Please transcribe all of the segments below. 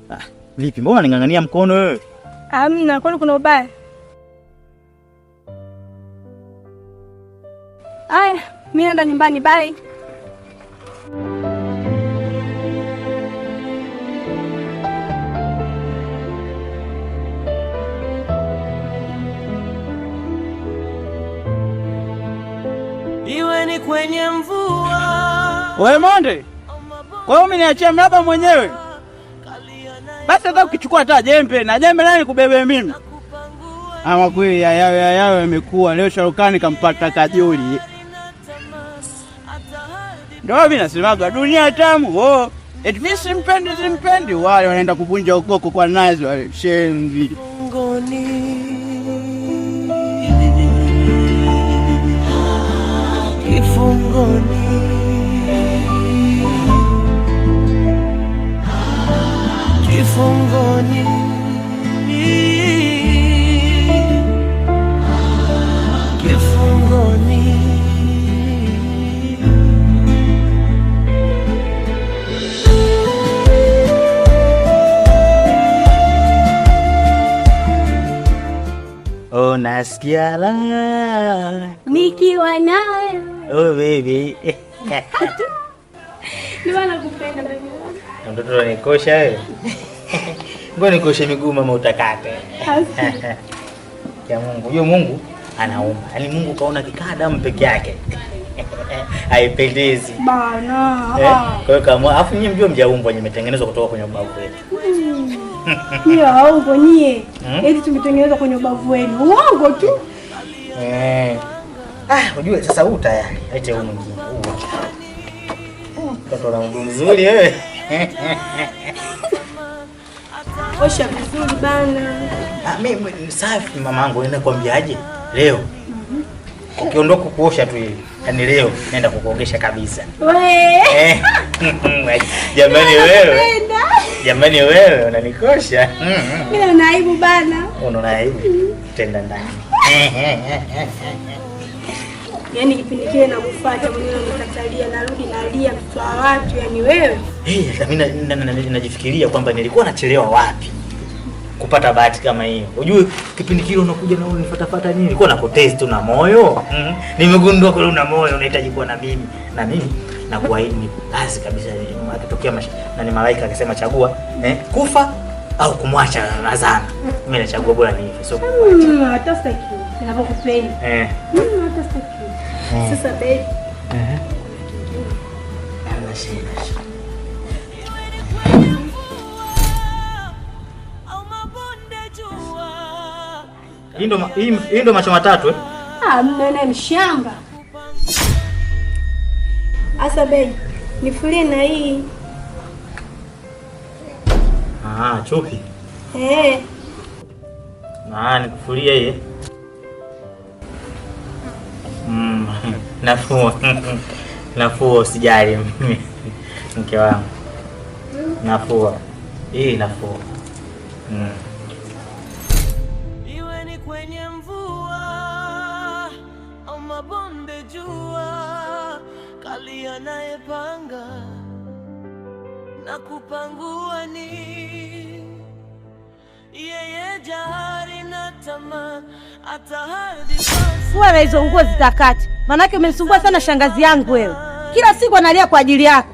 Ah, vipi? Mbona unaning'ang'ania mkono wewe? Hamna, kwani kuna ubaya? Aya, mimi naenda nyumbani, bye. Iwe ni kwenye mvua. Wewe Monde, kwa hiyo umeniachia mraba mwenyewe? Basi hata ukichukua hata jembe na jembe nani kubebe mimi? Ama kweli yayawe yayawe imekuwa leo Sharukani kampata Kajuli. Ndio mimi nasemaga dunia tamu. Oh, eti mimi simpendi simpendi, wale wanaenda kuvunja ukoko kwa nazi wale shenzi. Kifungoni. Kifungoni. Kifungoni. Oh, nasikia la. Nikiwa nawe. Oh baby. Ndio nakupenda baby. Mtoto unanikosha wewe. Ngoja nikoshe miguu mama utakate. Ya Mungu. Huyo Mungu anaumba. Yaani Mungu kaona kikaa damu peke yake. Haipendezi. Bana. Kwa hiyo kama afu nyinyi mjue mjaumbwa nyinyi mmetengenezwa kutoka kwenye ubavu wetu. Nyie waongo nyie. Eti tumetengenezwa kwenye ubavu wenu. Uongo tu. Ah, unajua sasa huu tayari. Lete huu mwingine. Huu. Mtoto ana mguu mzuri wewe. Osha vizuri bana. Ah, mimi safi mamangu, nenda kuambiaje? Leo. Ukiondoka kuosha tu hivi. Yaani leo naenda kukuogesha kabisa. Wewe. Jamani wewe. Jamani wewe unanikosha. Mimi naona aibu bana. Unaona aibu? Tenda ndani. Yaani kipindi kile nakufuata mwenyewe unanikatalia, narudi nalia mtoto wa watu, yani wewe. Eh, mimi najifikiria kwamba nilikuwa nachelewa wapi kupata bahati kama hiyo. Unajua kipindi kile unakuja na unifuatafuata nini? Nilikuwa nakutest tu na moyo. Nimegundua kweli una moyo, unahitaji kuwa na mimi. Na mimi nakuahidi ni kazi kabisa. Akitokea na ni malaika akisema chagua, kufa au kumwacha Razana. Mimi nachagua bora nife. So hata sitaki. Ninapokupenda. Hata sitaki. Sasa baby. Hamna shida. Hii ndo macho matatu eh? Ah, mnaona mshamba. Asa baby, nifulie na hii. Ah, chupi. Eh. Ah, nikufulie hii. Nafua. Nafua usijali mke wangu. Nafua. Hii nafua. Iwe ni kwenye mvua au mabonde jua, kali anayepanga na kupangua ni yeye, jahari na tamaa atahadi. Fua na hizo nguo zitakate. Manake umenisumbua sana shangazi yangu wewe. Kila siku analia kwa ajili yako.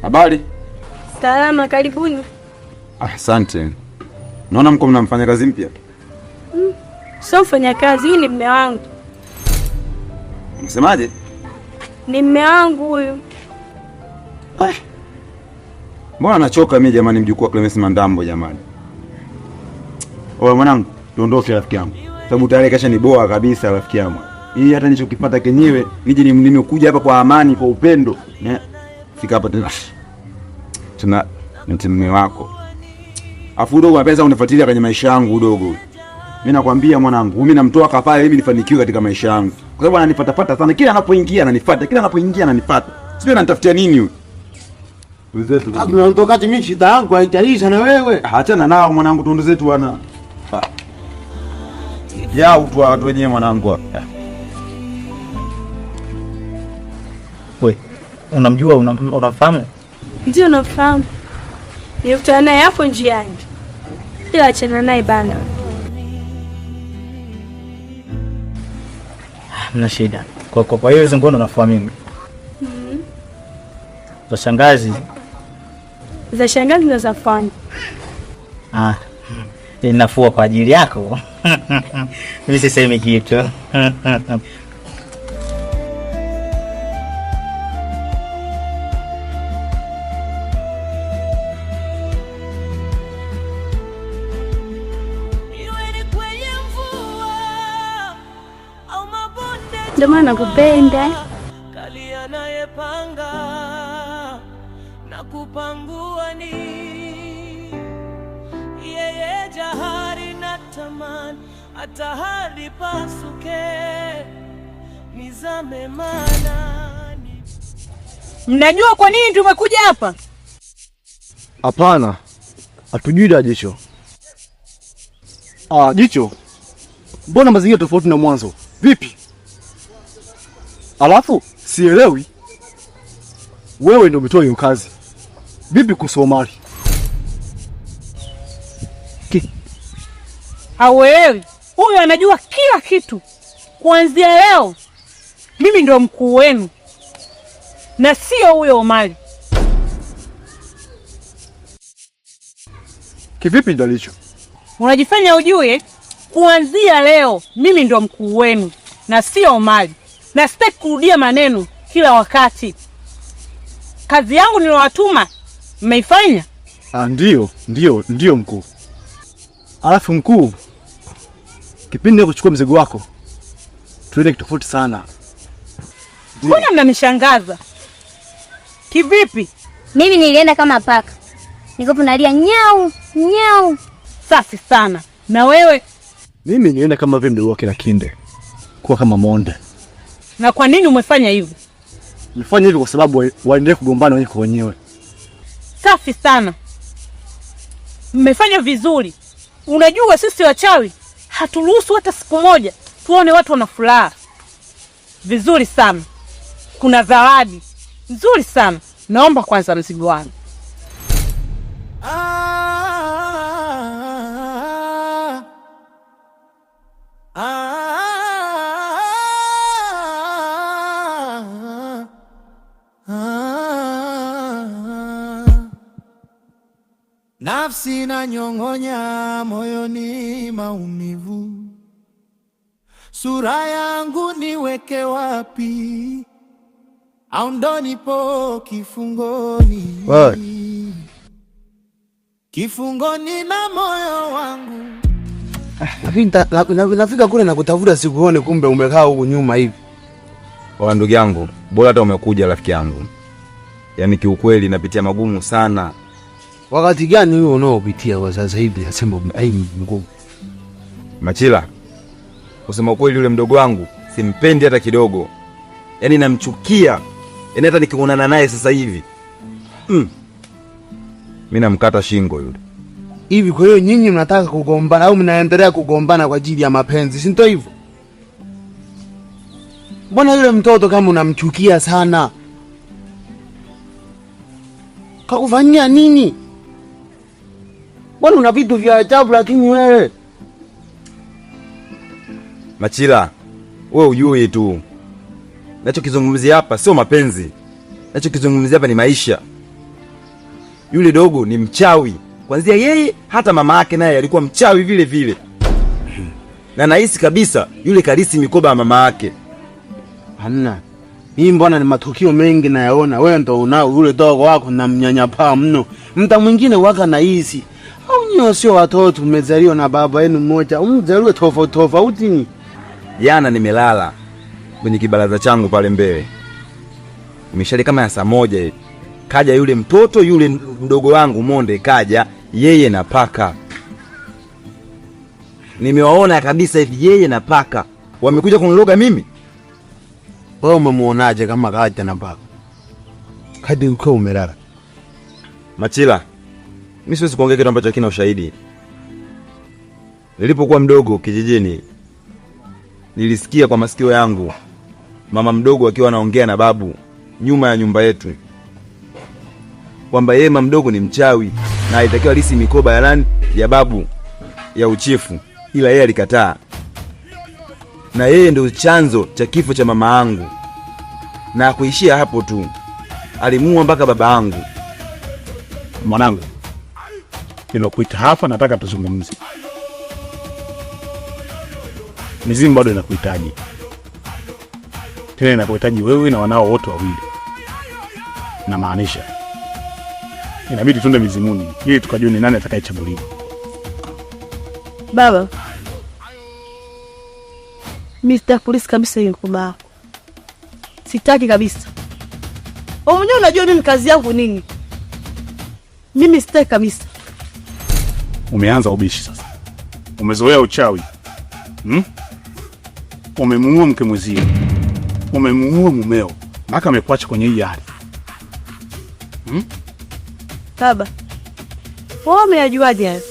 Habari? Salama, karibuni. Asante. Naona mko mnamfanya kazi mpya. Sio mfanyakazi, huyu ni mume wangu. Unasemaje? Ni mume wangu huyu. Mbona nachoka mimi jamani, mjukuu wa Clemence Mandambo jamani. Oye mwanangu, tuondoke rafiki yangu. Sababu tayari kasha ni boa kabisa rafiki yangu. Hii hata nilichokipata kenyewe, nije nimekuja hapa kwa amani, kwa upendo. Fika hapa tena. Tena ni mume wako. Afu dogo anapenda unifuatilia kwenye maisha yangu dogo. Mimi nakwambia mwanangu, mimi namtoa kafara ili nifanikiwe katika maisha yangu. Kwa sababu ananifuatafuta sana, kila anapoingia ananifuata, kila anapoingia ananifuata. Sijui ananitafutia nini huyu. Wenzetu. Tunatoka mimi shida yangu haijalisha na wewe. Achana nao mwanangu, tuondoze zetu bwana. Ya utu watu wenyewe mwanangu. We, unamjua, unamfahamu? Ndio nafahamu. Nilikutana naye hapo njiani. Ila achana naye bana. Hamna shida. Kwa hiyo hizo ngono nafua mimi. Za shangazi. Za shangazi na za fani. Nafua kwa ajili yako. Mimi sisemi kitu. Ndio maana nakupenda. Kali anayepanga na kupangua ni yeye, jahari na tamani hata hadi pasuke nizame manani. Mnajua kwa nini tumekuja hapa? Hapana. Hatujui da Jicho. Jicho. Mbona mazingira tofauti na mwanzo? Vipi? Alafu sielewi. Wewe ndio umetoa hiyo kazi. Vipi kuhusu Omari? Hauelewi. Huyu anajua kila kitu. Kuanzia leo mimi ndio mkuu wenu na sio huyo Omari. Kivipi ndio alicho? Unajifanya ujue? Kuanzia leo mimi ndio mkuu wenu na sio Omari. Na sitaki kurudia maneno kila wakati. Kazi yangu nilowatuma mmeifanya? Ndio mkuu. Alafu mkuu, kipindi niko kuchukua mzigo wako tuende tofauti sana. Mbona mnanishangaza? Kivipi? Mimi nilienda kama paka. Nikopo nalia nyau, nyau. Safi sana. Na wewe? Mimi nilienda kama vile mdogo wake na kinde. Kuwa kama monde. Na kwa nini umefanya hivyo? Nilifanya hivyo kwa sababu waendelee kugombana wenyewe kwa wenyewe. Safi sana. Mmefanya vizuri. Unajua sisi wachawi haturuhusu hata siku moja tuone watu wana furaha. Vizuri sana. Kuna zawadi nzuri sana. Naomba kwanza mzigo wangu. Nafsi na nyongonya, moyoni maumivu. Sura yangu niweke wapi? Au ndo nipo kifungoni? Wewe. Kifungoni na moyo wangu. Lakini nafika kule na kutafuta sikuone, kumbe umekaa huku nyuma hivi. Oa ndugu yangu, bora hata umekuja rafiki yangu. Yaani kiukweli napitia magumu sana. Wakati gani huo unaopitia kwa sasa hivi? Nasema ai mgumu. Machila, kusema ukweli yule mdogo wangu simpendi hata kidogo. Yaani namchukia. Yaani hata nikionana naye sasa hivi. Mimi namkata shingo yule. Hivi kwa hiyo nyinyi mnataka kugombana au mnaendelea kugombana kwa ajili ya mapenzi, si ndio hivyo? Mbona yule mtoto kama unamchukia sana? Kakufanyia nini? Mbona una vitu vya ajabu lakini wewe? Machila, wewe ujui tu. Nachokizungumzia hapa sio mapenzi. Nachokizungumzia hapa ni maisha. Yule dogo ni mchawi. Kwanzia yeye hata mama yake naye alikuwa mchawi vile vile. Na nahisi kabisa yule kalisi mikoba ya mama yake. Hamna. Mimi mbona ni matukio mengi nayaona. Wewe ndo unao yule dogo wako na mnyanyapaa mno. Mta mwingine waka nahisi. Au nyinyi sio watoto mmezaliwa na baba yenu mmoja, mzaliwe tofauti tofauti ni. Jana nimelala kwenye kibaraza changu pale mbele. Mishale kama ya 1:00 hivi. Kaja yule mtoto yule mdogo wangu Monde, kaja yeye na paka. Nimewaona kabisa hivi yeye na paka. Wamekuja kuniloga mimi. Wewe umemuonaje kama kaja na paka? Kadi uko umelala. Machila, mimi siwezi kuongea kitu ambacho hakina ushahidi. Nilipokuwa mdogo kijijini, nilisikia kwa masikio yangu mama mdogo akiwa anaongea na babu nyuma ya nyumba yetu kwamba yeye mama mdogo ni mchawi na alitakiwa alisi mikoba ya nani, ya babu ya uchifu, ila yeye alikataa. Na yeye ndio chanzo cha kifo cha mama yangu. Na kuishia hapo tu, alimuua mpaka baba yangu. Mwanangu, nimekuita hapa, nataka tuzungumze. Mizimu bado inakuhitaji. Tena inakuhitaji wewe na wanao wote wawili. Na maanisha inabidi tunde mizimuni ili tukajue ni nani atakayechaguliwa. Baba, mimi sitaki kulisi kabisa hiyo mkoba wako. Sitaki kabisa. Wewe mwenyewe unajua mimi kazi yangu nini. Mimi sitaki kabisa. Umeanza ubishi sasa. Umezoea uchawi. Umemuua mke mwenzio. Umemuua mumeo. Maka amekuacha kwenye hii hali. Baba, wewe umeyajuaje hayo?